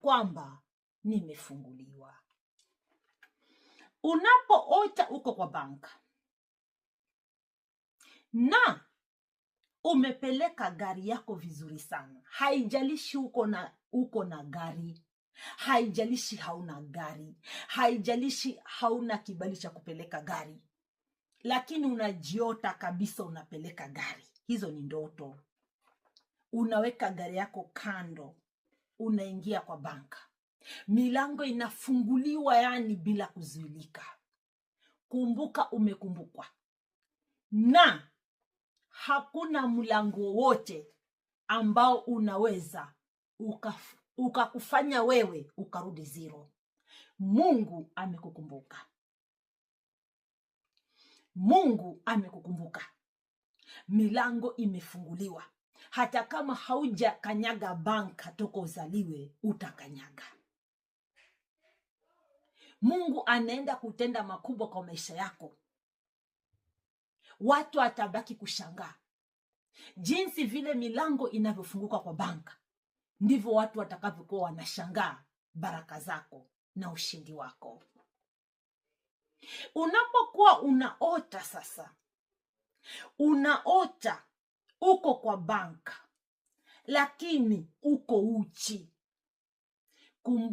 kwamba nimefunguliwa. Unapoota uko kwa banka na umepeleka gari yako vizuri sana, haijalishi uko na gari, haijalishi hauna gari, haijalishi hauna kibali cha kupeleka gari, lakini unajiota kabisa unapeleka gari. Hizo ni ndoto. Unaweka gari yako kando, unaingia kwa banka, milango inafunguliwa, yani bila kuzuilika. Kumbuka umekumbukwa na hakuna mlango wowote ambao unaweza ukakufanya wewe ukarudi zero. Mungu amekukumbuka. Mungu amekukumbuka. Milango imefunguliwa. Hata kama haujakanyaga banka toka uzaliwe, utakanyaga. Mungu anaenda kutenda makubwa kwa maisha yako. Watu watabaki kushangaa jinsi vile milango inavyofunguka kwa banka, ndivyo watu watakavyokuwa wanashangaa baraka zako na ushindi wako. Unapokuwa unaota sasa, unaota uko kwa banka lakini uko uchi. Kumbuka